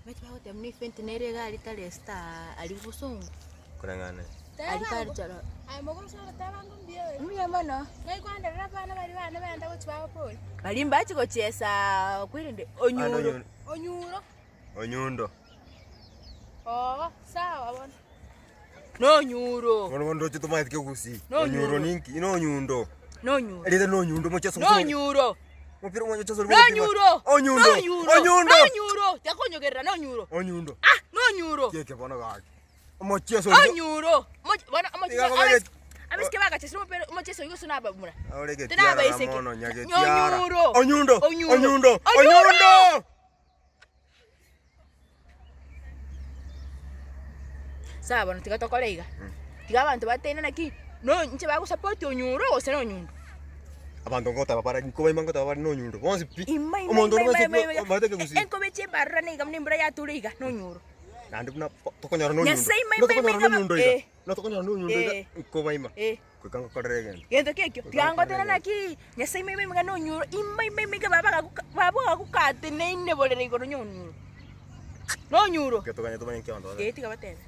Omanyete bagoteba buna efenti nere iga aria tare star aria bosongo. Koreng'ana. Aria cultural. Mbuya mono. Baria mbachi gochesa kwerende onyuro. Onyundo. Nonyuro. Bono bono ndoche tomaeti kegusii. Nonyuro. Onyuro ninki? Nonyundo. Nonyuro. Erieta nonyundo mocheso gose Nonyuro. Mopira omocheso oria bwa goteba. Nonyuro. Onyundo. Nonyuro. Onyundo. Nonyuro. Tiga konyogerera nonyuro. Onyundo. Ah, nonyuro. Kieke bono gaki. Omocheso oria. Onyuro. Moch- bono omocheso Tiga kobere- abes- abesike bagachesire omopira omocheso oyio gose nabamura. Ore Tena getiara abaiseke. mono nyagetiara. Onyuro. Onyundo. Onyuro. Onyundo. Onyuro. Onyundo. Sawa bono tiga tokore iga, tiga abanto bateine naki, no inche bagosapoti onyuro gose na onyundo. Abanto ngoteba bare nkobaima ngoteba bare na onyundo bonsi pi. Ima ima Omonto ima onde ima bwensi ima ima omanyete ekegusii. enkobe chi'embarurane iga buna embura yature iga na onyuro. Naende buna tokonyora na onyundo. Nyasae ima Buna ima ima tokonyora na iga ba onyundo iga. eh. Buna tokonyora na onyundo iga Eh. nkobaima. Eh. Goika ngokorere egento. Gento ki ekio? Tiga ngotebe naki, Nyasae ime ime iga nonyure, ime ime ime iga baba agagoka baba agagokateneine borere igoro nyonyure. Nonyuro. Tiga toganye tomanye nki abanto batebe. Eh tiga batebe.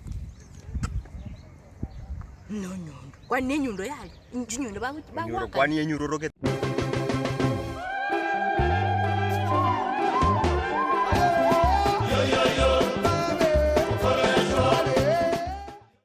Nonyundo, kwani nenyundo yaye? Chinyundo bago Onyuro bagoakana. kwani enyurorogete.